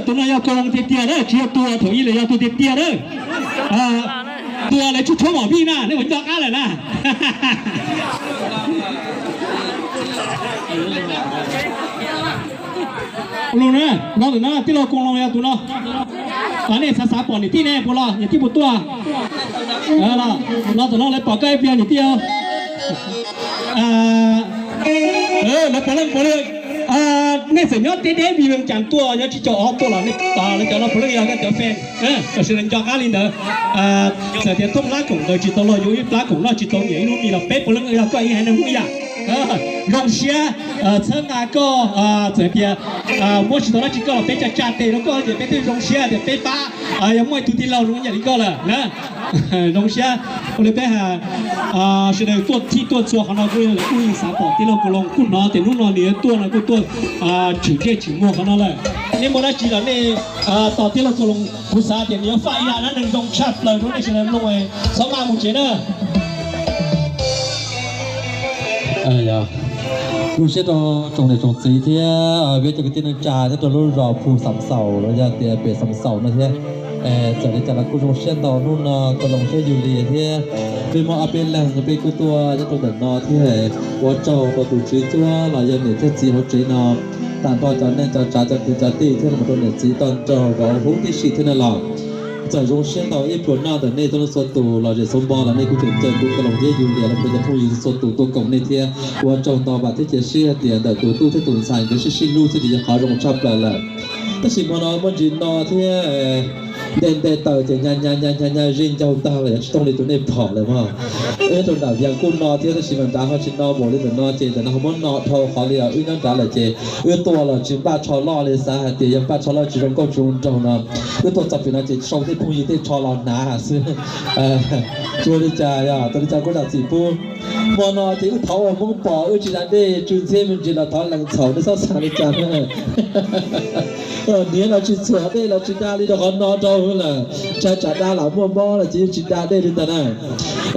Tus no yog Koos Loos tiag tiag na, tsis yog Tuam Thaum Ib los yog tus tiag tiag na. Tuam lawv tsuas tshuab mom vij na, nej puas nco qab lawm na? Los na, no tus no tij laug Koos Loos yog tus no. Nej xav xav pom niam tij ne puas los, niam tij puas tuaj? Los tom no lawv pom koj ib pliag niam tij. Lawv puav leej puav leej, nej txawm nyob deb deb vim Vees Cas tuaj, nyob Tsib Caug Ob tuaj los nej pom lawv cov no puav leej yog koj cov fan, kom sawv daws nco qab li ntawd. Txawm tias thoob plab koom ntawd tsis tau los yuav ib plab koom noj tsis tau niam ib lub mis los peb puav leej yog koj ib haiv neeg Hmoob ib yam. Zoo siab txhawb nqa koj, txawm tias muab tsis tau dab tsi koj los peb tsa tsa tes rau koj ces peb thiaj zoo siab tias peb pab yog muaj ib tug tij laug zoo ib yam li koj lawm na. Zoo siab ua li peb has, sawv daws tuaj txhij tuaj txhua qhov no kuj yog lawv kuj yeej xav pom tij laug Koos Loos, kuj hnov tias hnub no nws yuav tuaj no kuj tuaj tshwm ntsej tshwm muag qhov no lawm. Nej muaj dab tsi los nej tos tij laug Koos Loos, kuv xav tias nws yuav faj ib yam dab neeg zoo tshaj plaws rau nej sawv daws mloog, txhob maj mus tsev na. Zoo siab rau tsoom niam tsoom txiv thiab peb cov kwv tij neej tsa nyob rau lub zos Phu Xam Xaum los yog tias pem Xam Xaum no thiab. Txawm li cas los kuj zoo siab ntau hnub no Koos Loos thiab Yus Lis thiab peb Hmoob ob peb leeg peb kuj tuaj nyob rau ntawm no thiab. Ua tsaug rau tus tswv cuab los yog niam thiab txiv hauv tsev no, tag nrho cov neej cov tsav cov kwv cov tij thiab los rau niam txiv toj nrog vauv huv tib si thiab no los txawm zoo siab ntau ib pluas noj ntawm nej txhua leej txhua tus los zem xub npo los nej kuj tseem caw kuv Koos Loos thiab Yus Lis los rau cov phooj ywg txhua tus tuaj koom nej thiab. Ua tsaug ntau vam thiab cia siab tias ntawm tus tub thiab tus ntxhais nkawd sib sib hlub xwb ces yog qhov zoo tshaj plaws lawm. Tab sis hmo no muaj ntsis no thiab nte nte taws ces nyas nyas nyas nyas nyas zej ncaug ntag los yog tsis tooj li tus nej pom lawm mog. Wb rau nram Vias kuj no thiab tab sis mas nrad ho tsis no npaum li ntawm no ces ntawm no ho muab no dhau qhov li os. Wb nyob nrad lawm ces wb tuaj los tsis npaj tsho loj li, xav hais tias yog npaj tsho loj tsis zoo nkauj tsis zoo nraug no, wb tuaj txog pem no ces sau tej phooj ywg tej tsho los hnav xwb. Tsis ua li cas, yog tau li cas kuj zam txim pub. Hmo no ces wb thov ua Hmoob pom wb tsis da dej tsw ntxhiab me ntsis los thov lees txhaum nej txhob xav li cas na. Niam los tsis txhuam dej los tsis da li rau qhov no rau lawm, ntshai tsam da los muaj mob los ces yeej tsis da dej li ntag na.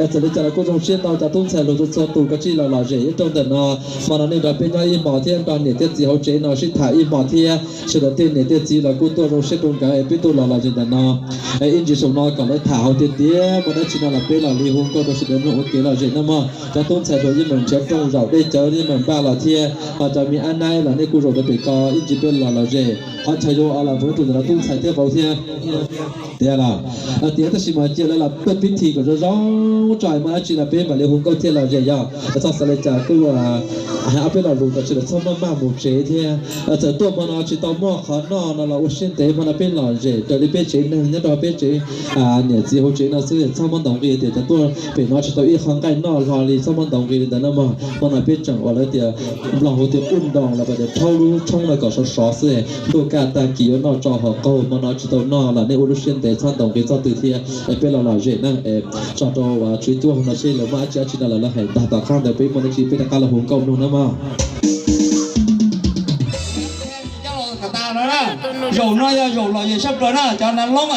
Txawm li cas los kuj zoo siab ntau cov tub ntxhais hluas txhua txhua tus koj cia li los lom zem ib rau ntawm no. Hmo no nej nrog peb nyob ib hmos thiab nrog niam thiab txiv hauv tsev no sib tham ib hmos thiab sawv daws tej niam tej txiv los kuj tuaj zoo siab rau nkawd es peb tuaj los lom zem ntawm no. Ib ntsis saum no kom lawv tham hauv tiag tiag muaj dab tsi no los peb los li hu nkauj rau sawv daws mloog ua kev lom zem no mog. Cov tub ntxhais hluas yeej meem nrhiav rooj zaum dej cawv yeej meem npaj los thiab, ho cov me ab naib los nej kuj zaum rau pem ko ib ntsis peb los lom zem. Qhov chaw yuav ua los mus tus ntawm no tub ntxhais thiab vauv thiab tiag los tias tab sis mas cia lawv los tuaj pib thim kom zoo zoo tso muaj dab tsi no peb mam li hu nkauj thiab lom zem yog. Txhob xav li cas kuj hais ob peb lo lus kom sawv daws txhob maj maj mus tsev thiab. Txawm tuaj hmo no tsis tau muaj qhov noj no los ua siab ntev, hmo no peb lom zem raws li peb tsev neeg nyob rau peb tsev niam txiv hauv tsev no xwb, txhob muab ntaus nqi tias cov tuaj pem no tsis tau ib qho nqaij noj hlo li, txhob muab ntaus nqi li ntawd no mog. Hmo no peb tseem ua lawv tias nploog hauv tias qub nroos los tias rhaub lub tshoob no kom sov sov xwb, ntuj kaj tag kis yuav noj tso hom qaug, hmo no tsis tau noj los nej ua lub siab ntev txhob ntaus nqi txoj twg thiab es peb los lom zem na. Tso rau tswv cuab hauv no seb lawv muaj dab tsi dab tsi no los lawv hais ntag, tom qab ntawd peb muaj dab tsi peb rov qab los hu nkauj mloog na mog. Zaum no yog zaum lom zem sab plaws na, cov nav loob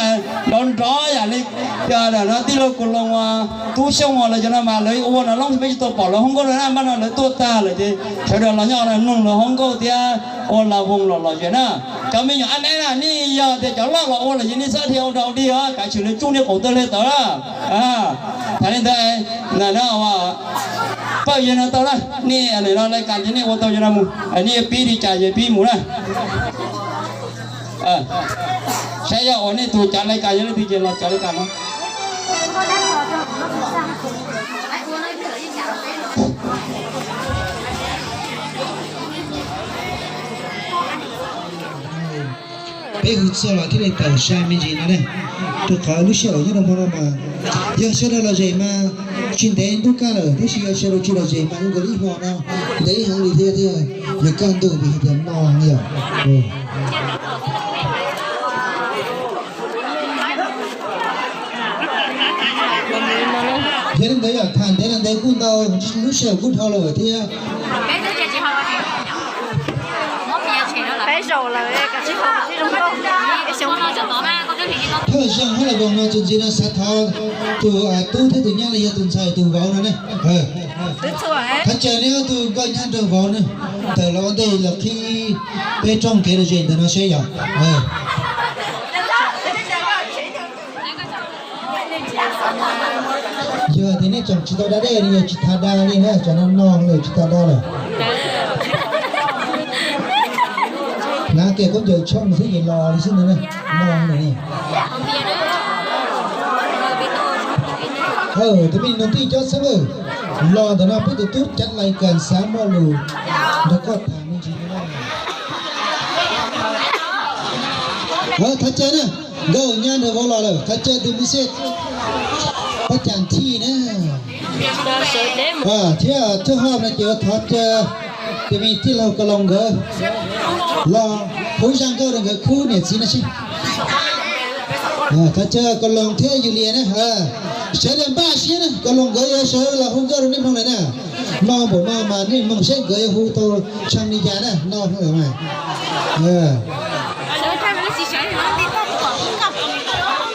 nrov nrov yam li tij laug Koos Loos, Tub Xyooj lawv cov no mas lawv ua nav loob peb tsis tau pom lawv hu nkauj na, npaj no lawv tuaj tag lawm ces sawv daws los nyob no mloog lawv hu nkauj thiab ua las voos los lom zem na. Cov me nyuam ab neb na, nej yog tias cov loj los ua lawm ces nej txhob dhia ua dog ua dig os, kav tsij lawv tsuj nej qaum taw li tawv na. Tham li ntawd, pawg yawg no tau na, nej no lais kas ces nej ua tau yawg no mus, nej yuav pib li cas ces pib mus na. Saib yog uas nej tus cav lais kas yog leej twg ces los cav lais kas no. Peb hu txog los thiaj li tawm sai me ntsis no ne, rau qhov lub sij hawm nyob rau hmo no mas yog sawv daws lom zem mas tsis ntev ntuj kaj lawm, tiam sis yog sawv daws tsis lom zem mas zoo nkaus li ib hmo no ntev heev li thiab, thiab yog kaj ntug vim hais tias no yom. Yog li ntawd yog tham ntev los ntev kuj ntau, lub sij hawm kuj dhau lawm thiab. Thawj zaug hab las voos no txuas ntxiv no xav thov tus tub thiab tus nyab los yog tus ntxhais tus vauv no ne. Thov caw neb ob tug nkauj nyab nraug vauv ne, tawm los ua ntej los qhib peb rooj kev lom zem ntawm no seb yom. Yog tias nej tseem tsis tau da dej no yog tsis tas da li na, tsam no no lawm tsis tas da lawm. Hnav kiag khaub ncaws tshooj xwb ces los li xwb ntag na. No lawm. Tus me nus tij cob xeeb, los ntawm no peb tus tub Cav Lais Kas xav muaj lus nrog koj tham me ntsis. Thov caw na, nkauj nyab nrog vauv los lawm, thov caw tus me xej pab cas thij na. Thiab thawj hauj no ces thov caw tus me tij laug Kos Loos nkawd los hu zaj nkauj rau nkawd khub niam txiv no seb. Thov caw Kos Loos thiab Yus Lias na, sawv daws npaj siab na, Kos Loos nkawd yuav sawv los hu nkauj rau nej mloog lawm na. No npaum no mas nej mloog seb nkawd yuav hu tau tshee li cas na, no lawm mas.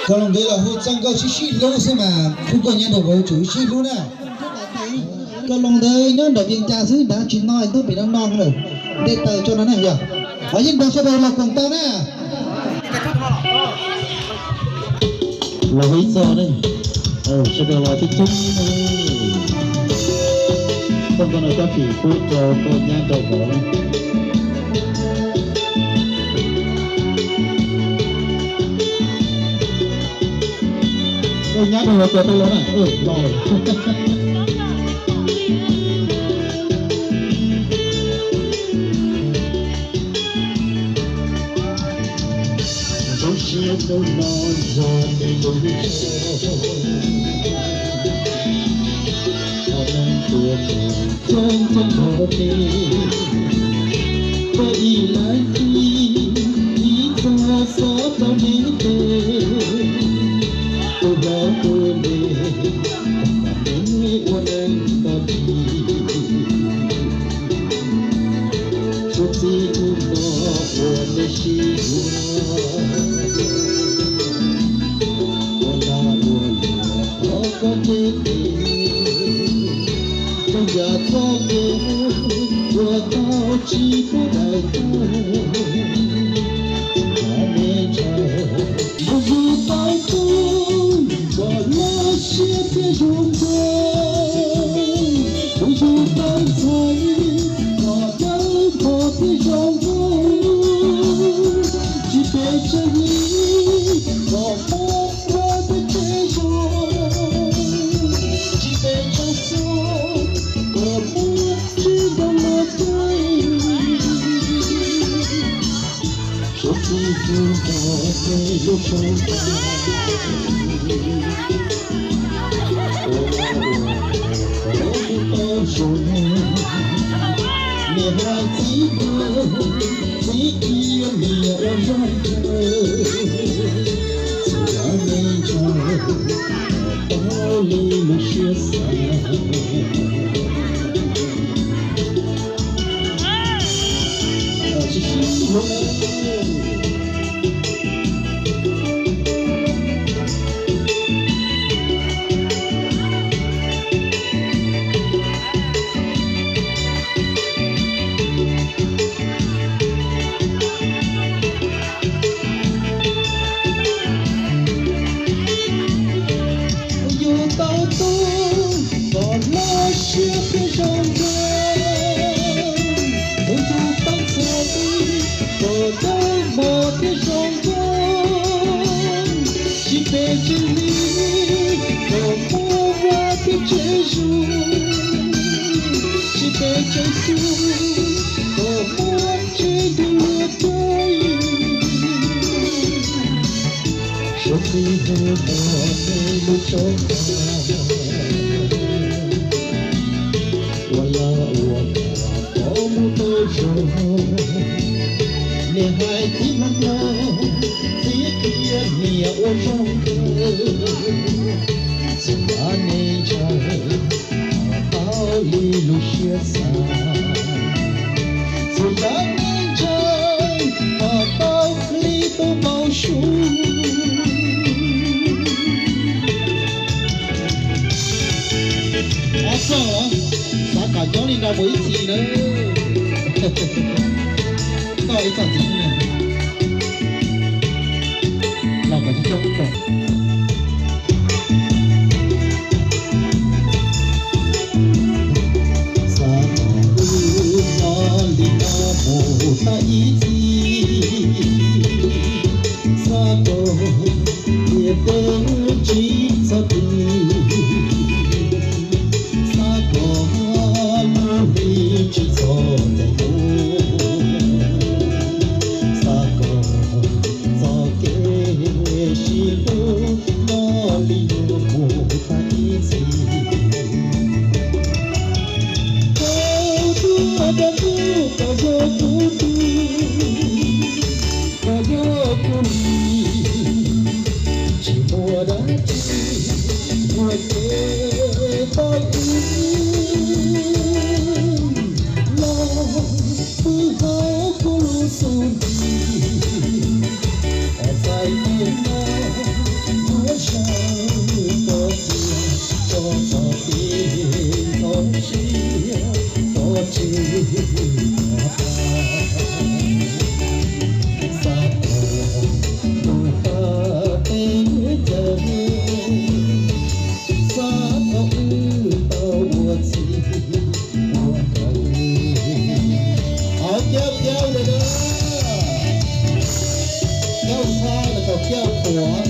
Kos Loos nkawd los hu txoj nkauj sib sib hlub xwb mas, khub nkauj nyab nrog vauv tsum sib hlub na. Kos Loos ntawd nyob nram Vias Cas xwb, nrad tsis no, ntuj pem no no lawm. Nte taws tso no na yog. Yeej nrog sawv daws los koom tau na. Los ib txog ne, sawv daws los coob coob. Koj nkauj no koj fim pub rau nkauj nyab nrog vauv na. Nkauj nyab nrog vauv puas tau los na? Los. Zoo siab hnub no yog nej lub zog, thov nej tua tus ceeb ceeb nrog peb, ua ib leeg tib ib txoj xov rau nej tes, tus hlob tus me, kom nej ua neej nto ntsis. Suav txij hnub no uas nej sib yuav, ua lag ua luam thov koj cev tes, rau yav txoj kev uas tau tsis pub daim tawv. Yus tau tub kom loj siab thiab zoo nkauj, yus tau ntxhais kom dawb vog thiab zoo nkauj, tsis pes tsawg hli kom muab ua peb tsev zoo, tsis pes tsawg xyoo kom muab tsev zoo los caij. Suav txij hnub no nej lub xyoo, ua lag ua luam thov koj zoo, niam hais txiv kawg, txiv qhia niam ua zoo kawg, txhua yam nej ntseeg, tau li lub siab xav. Yus tau tub kom loj siab thiab zoo nkauj, yus tau ntxhais kom dawb vog thiab zoo nkauj, tsis pes tsawg hli kom muab ua peb tsev zoo, tsis pes tsawg xyoo kom muab tsev zoo los caij. Suav txij hnub no nej lub xyoo, ua lag ua luam thov muab tau zoo, niam hais txiv mloog mloog, txiv qhia niam ua zoo kawg, txhua yam nej ntseeg, tau li lub siab xav. Txhua yam nej ntseeg, kom tau li tus npau suav. Ob txoj los xav kom nyob li no mus ib txhis na. Koj ib txoj ntxiv na. Los kom coob coob. Koj twb tau yog kuv tij, tau yog kuv li, tsis muaj dab tsi yuav cem tau wb los pw hauv kuv lub xub ntiag. Txais tes no muab saw koj cia, tso txoj kev ntxhov siab pov tseg kom tas. Xav kom tus paj teb caws, xav kom wb tau ua txij ua nkawm. Hauv kiab kiab li na, kiab ua txhab los kom kiab ua qhuav.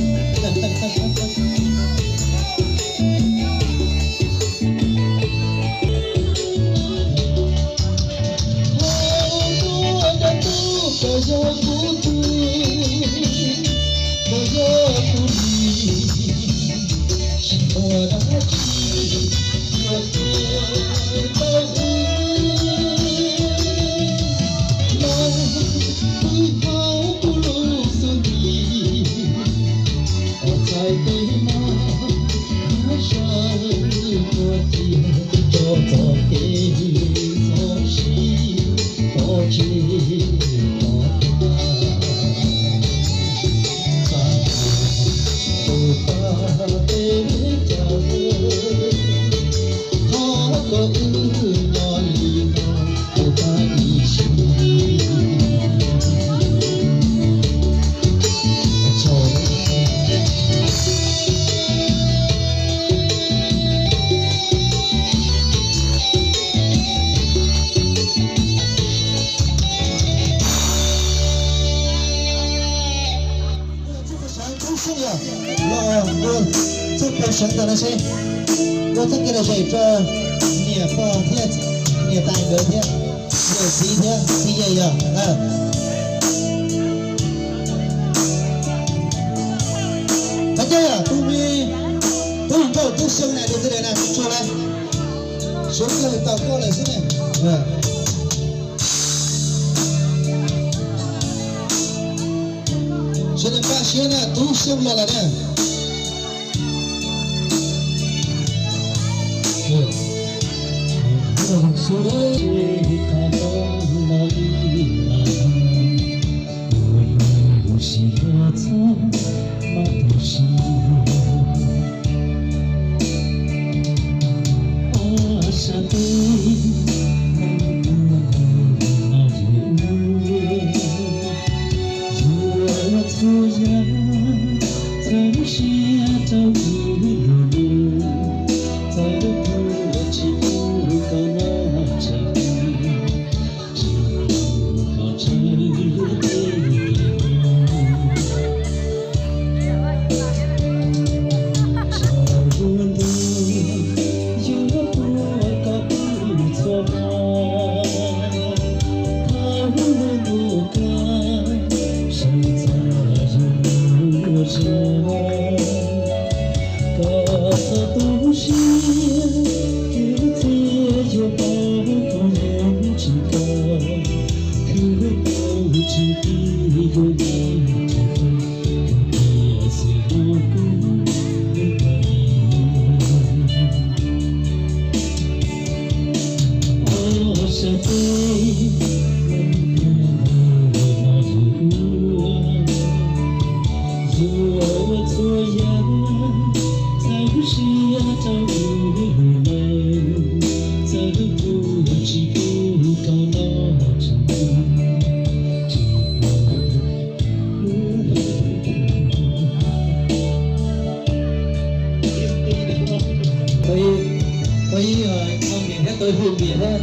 Koj yog kuv tij, koj yog kuv li, tsis muaj dab tsi yuav cem tau wb los pw hauv kuv lub xub ntiag. Txais tes no muab saw koj cia, tso txoj kev ntxhov siab pov tseg kom tas. Xav kom tus paj teb caws, thov kom wb nyob li no mus tag ib sim. Txoj pawg seev ntawm no seb, ua txoj kev lom zem rau niam pog thiab niam tais nkawd thiab, yawm txiv thiab txiv yawm yog. Qhov coj yog tus me tub hluas nkauj Tub Xyooj na, tus twg na, tus tsuag na, suav kawg tau koj lawm xwb na. Sawv daws npaj siab na, Tub Xyooj los lawm na. Yuav txhua yam txhawb siab rau wb lub neej, txawm kuv tsis pub koj noj tsev, tsis pub koj tsawg lub teb. Tsaus lub ntuj yuav puag koj pw txhua hmo, thaum lub ntuj kaj, sawv txog yus lub zog, koj txhob tu siab, khwv txiaj yuav pab kuv yeej tsis kawg, khwv tu tsis pib yuav yeej tsis kawg, tiam sis yuav kuv lub kawg li. Ob sab teb, yuav ua txhua yam txhawb siab rau wb lub neej, txawm kuv tsis pub koj noj tsev, tsis pub Tau ib, tau ib, tau miam thiab tau hu miam thiab,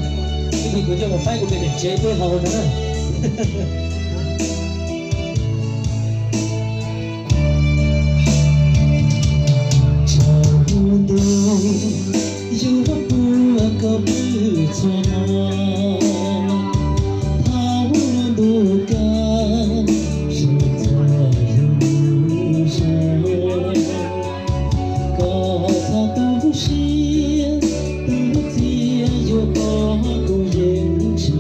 ib ntsis kuv coj mus faib kuv tus niam tsev peb haus no na. Tsaus ntuj yuav puag koj pw txhua hmo, thaum lub ntuj kaj, sawv txog yus lub zog, koj txhob tu siab, khwv txiaj yuav pab kuv yeej tsis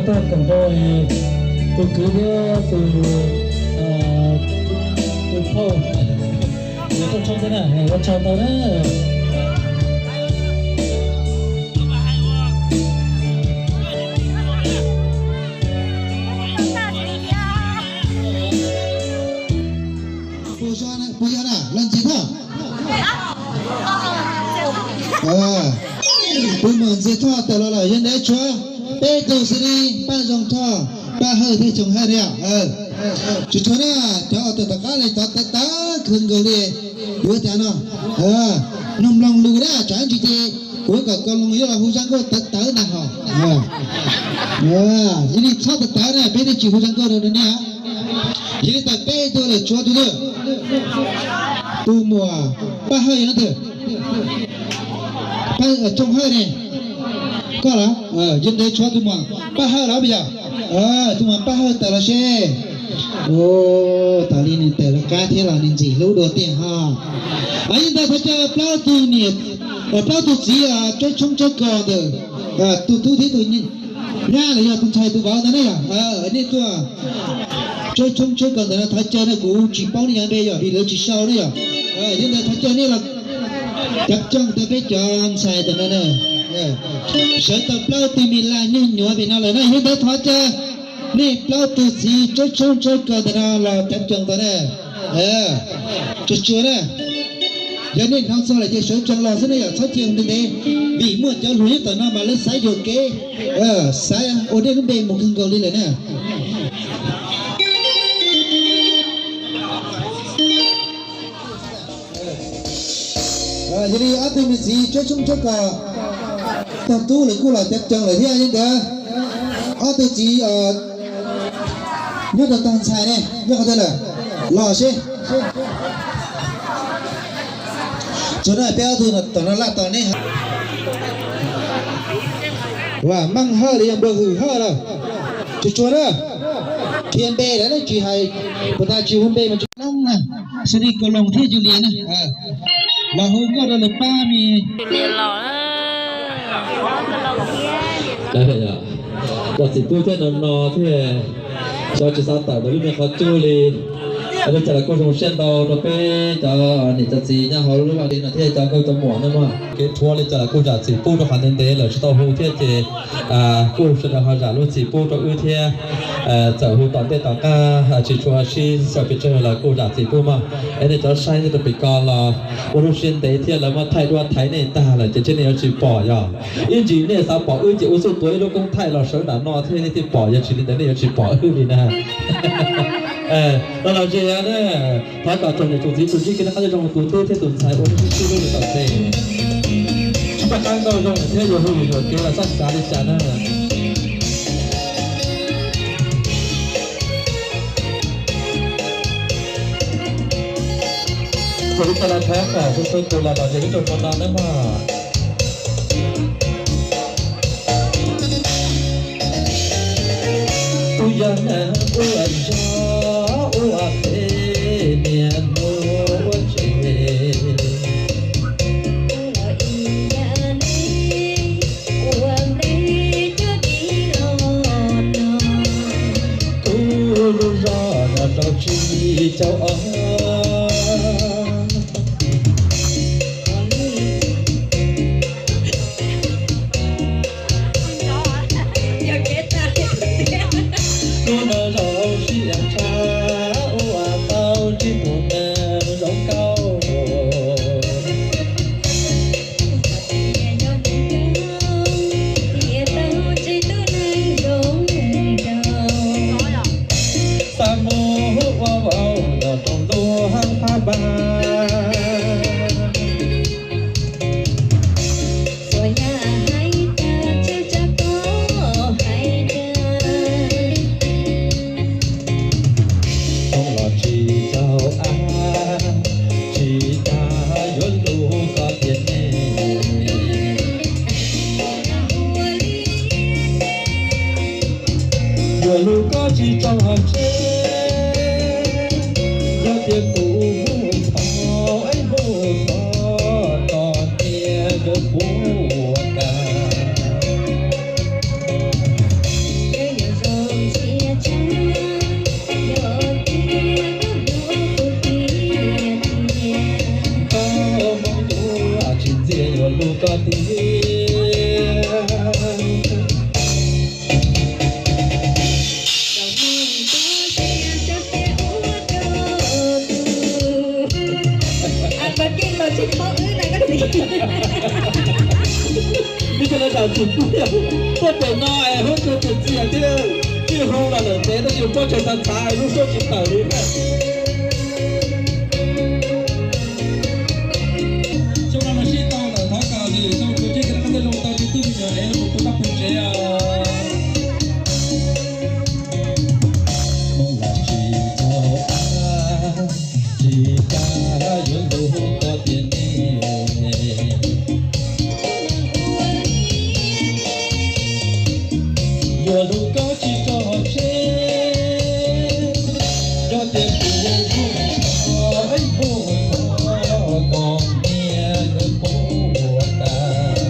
Tag koom rau tus kwv thiab tus, tus phauj, ua tsaug thiab na, ua tsaug ntau na. Puas yog na, los ntxiv thoj. Puas mam ntxiv thoj tawm los lawm, yog ntawd tshuav peb tug xws li Paj Zoo Thoj, Paj Hawj thiab Xyooj Hawj na. Tsis tshuav na, cov uas tawm tom qab li cov tawv tawv kawg nkaus li, yuav cas no. Mloog mloog lus na, tsam ntsis ces kuv kom Koob Loos yuav los hu zaj nkauj tawv tawv ntag hos. Yog li txhob tawv tawv na, peb thiaj tsis hu zaj nkauj rau nej. Yog li tawm peb tug lawm tshuav tus twg? Tus muam Paj Hawj yog leej twg? Paj, Xyooj Hawj ne. Koj los? Yog ntawd tshuav tus muam Paj Hawj los puas yog? Tus muam Paj Hawj tawm los seb. Ua, tas li nws tawm los qab thiab los nws ntxim hlub dua tiag ho. Yog ntawd thov caw plaub tug niam, plaub tug txiv tsawb tshoob tsawb kos ntawm tus tub thiab tus nyab los yog tus ntxhais tus vauv ntawd na yog. Nej tuaj tsawb tshoob tsawb kos ntawm no thov caw na, kuv tsis paub nej cov npe yog vim lawv tsis sau na yog. Yog ntawd thov caw nej los cav coog tau peb cov ntxhais ntawm no na. Sawv tau plaub tug me laj nyuj nyuav pem no lawm na, yog ntawd thov caw nej plaub tug txiv tsawb tshoob tsawb kos ntawm no los cav coog tau na. Tsuag tsuag na. Yog nej hnov txog lawm ces sawv tsees los xwb na yom, txhob cia ntev ntev, vim muaj cov hluas nyob tom no mas lawv xav yuam kev, xav ua nej lub npe mus kawg nkaus li lawm na. Yog li ob tug me txiv tsawb tshoob tsawb kos tog tub lawv kuj los cav coog lawm thiab, yog ntawd ob tug txiv nyob rau tog ntxhais ne nyob qhov twg lawm? Los seb. Tsuas no peb ob tug tom no laj tos neb. Vam Meej Hawj los yog Npawg Hwm Hawj lawm. Tsuag tsuag na. Qhia npe lawm ne, tsis hais, puas tas tsis hu npe mas tsis noob na. Xws li Koob Loos thiab Yus Lias na, los hu nkauj rau lawv pab me. Cov txiv tub thiab no no thiab, xyov tsis xav tawm ntawm lub me qhov cub li. Ua li cas los kuj zoo siab ntau rau peb cov niam cov txiv nyob hauv lub vaj li no thiab cov nkauj cov muam na mog. Kev rhuav li cas los kuj zam txim pub rau qhov ntev ntev lawm tsis tau hu thiab ces kuj sawv daws ho zam lub txim pub rau wb thiab. Txawm hu tom ntej tom qab tsis tshua sib xyaw pes tsawg los kuj zam txim pub mog. Es nej cov saib nyob rau pem ko los ua lub siab ntev thiab lawv muab thaij duab thaiv nej tag lawm ces ntshe nej yuav tsis pom yog. Ib ntsis nej xav pom wb ces ua txuj tuav ib lub koob thaij los sawv nram no thiab nej thiaj pom, yog tsis li ntawd nej yuav tsis pom wb li na. Los los ze na, thov kom tsoom niam tsoom txiv tsoom tsib kev noj qab nyob zoo tus tub thiab tus ntxhais ua lub sib sib hlub li tom ntej. Tsis paj qab nkauj zoo thiab yuav hu yuam kev los txhob xav li cas na. Thaum ub tau los thab kom sawv sawv tus los los ze ib tsoom no no nawb mog. Kuv yog neeg ua zog ua phem niaj hnub ua tsev. Kuv lub zog no rau tsis caum ob. Hnub no zoo siab tshaj ua tau tsis tus neeg zoo nkauj. Xav mus ua vauv los rau ntuj hab phab npab. Txhua yam hais tag tsis tsa koj hais dag. Zoo los tsis txaus av, tsis tas yuav lug koj tiag ne. Yuav lug koj tsis txaus hauv tsheb, yog tias kuv mus txhaum es mus txog tom tiaj yuav puas kam. Tsis pub, tuaj pem no es hnub twg txias thiab, txij hauv los lawm ntev tab sis pob tsaig txhav txhav lub suab tsis tawm li. Xyoo no los sib tau lawm, thov kom nws zoo tsuas ceg kawg, tej zoo tau tsis tub me nyuam es los mus pw vaj pw tsev os. Hmoob lam tsis txog tsis kam yuav hlub koj tiag ne. Yuav hlub koj tsis tso tseg, yog tias kuv hlub koj, hlub koj kom niam yuav quaj tas.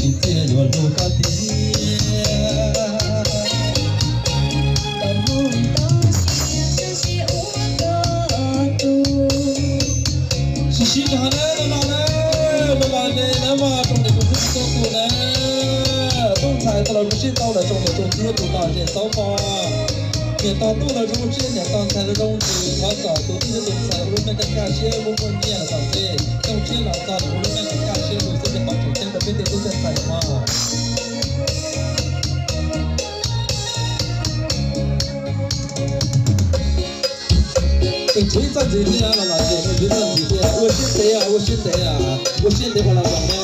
Ib txhia yuav hlub koj tiag. Sib sib zog na, los los na, los los ne na mog, tsoom niam tsoom txiv txhua tus na. Tub ntxhais tau los kuj sib tau lawm, tsoom niam tsoom txiv txhua tus los zem tau mog. Niam tog tub los zoo siab, niam tog ntxhais los zoo ntxim, thov kom tus tub thiab tus ntxhais ua lub neej kaj kaj siab, muaj muaj nyiaj los tom ntej, zoo siab los txog ua lub neej kaj kaj siab lug xwb, ces qhov tseem ceeb rau peb tej tub tej ntxhais mog. Tseem tshuav ib txoj ntxiv thiab los los ces tshuav ib txoj ntxiv thiab, ua siab ntev, ua siab ntev, ua siab ntev ua los los ne.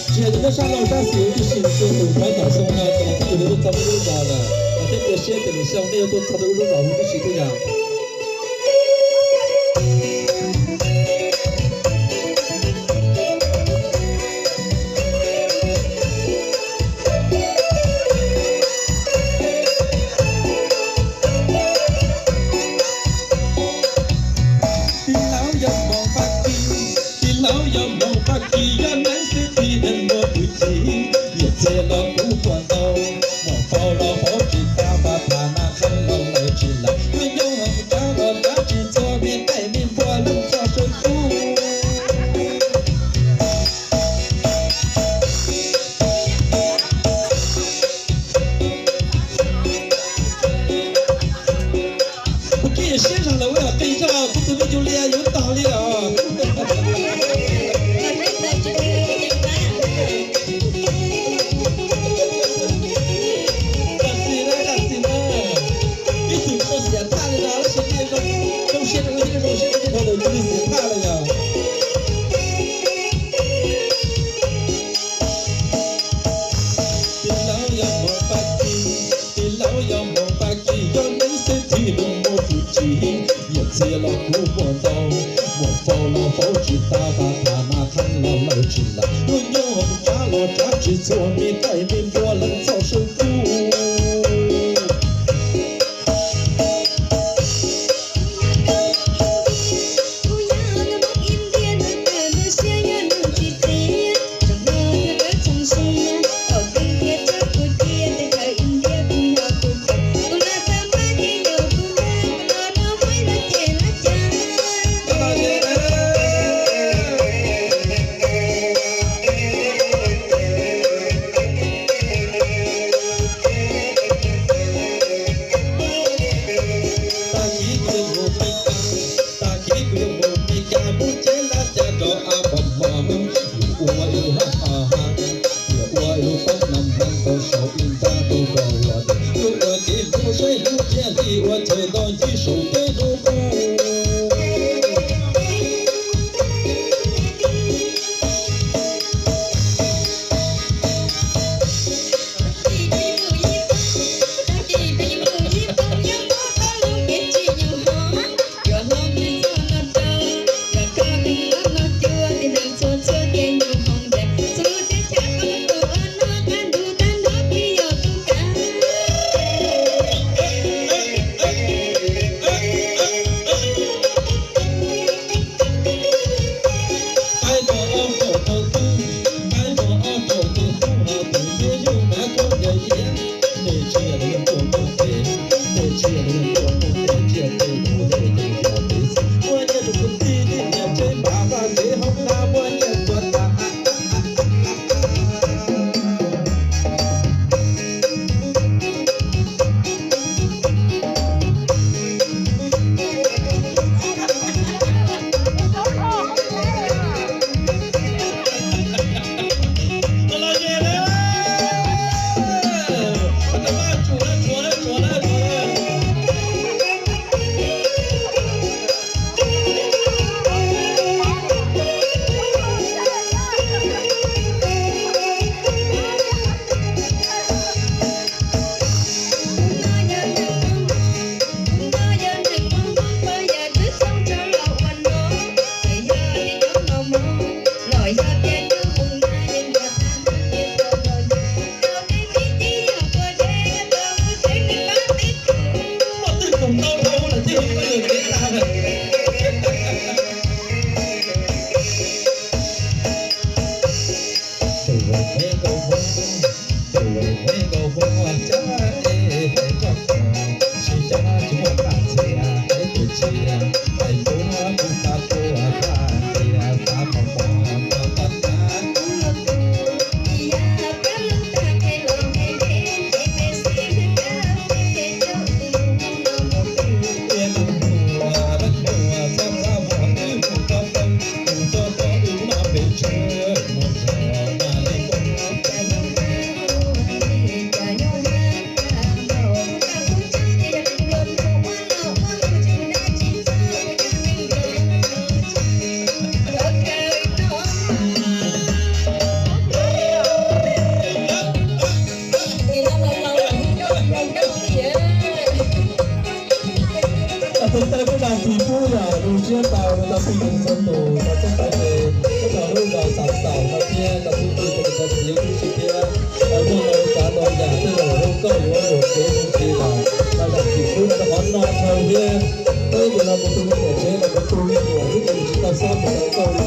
Tsis hais tus nyob sab laug sab xis huv tib si, txhua tus thov kom xyoo no tus twg yuav tuaj txog peb lub zos lawm, los thiab cia siab tias lwm xyoo nej yuav tuaj txog peb lub zos huv tib si thiab yom. Tij laug yog hmoov Fab Kis, tij laug yog hmoov Fab Kis, yog neeg xwb tij neeg muaj hwj chim, yam txhia los kuj puas ntau, muam faus los faus tsis tau, pab tham nas kheej los lawv tsis lam, nyob nyob hauv tsab los tsab tsis txhua, me qaij me npua leej txoj saw kub. Kuv kib siab zog lawm, ua qis zog, kuv tus me Yus Lias yuav tog li os. Zam txim na, zam txim na. Ib txwm txoj xiam thaj li no tab sis nej zoo siab rau wb thiab zoo siab rau nej dhau lawm cia li xiam thaj li yog. Tij laug yog hmoov Fab Kis, tij laug yog hmoov Fab Kis, yog neeg xwb tij neeg muaj hwj chim, yam txhia los kuj puas ntau, muam faus los faus tsis tau, pab tham nas kheej los lawv tsis lam, nyob nyob hauv tsab los tsab tsis txhua, me qaij me npua leej txoj saw kub. Koj mus tau koj li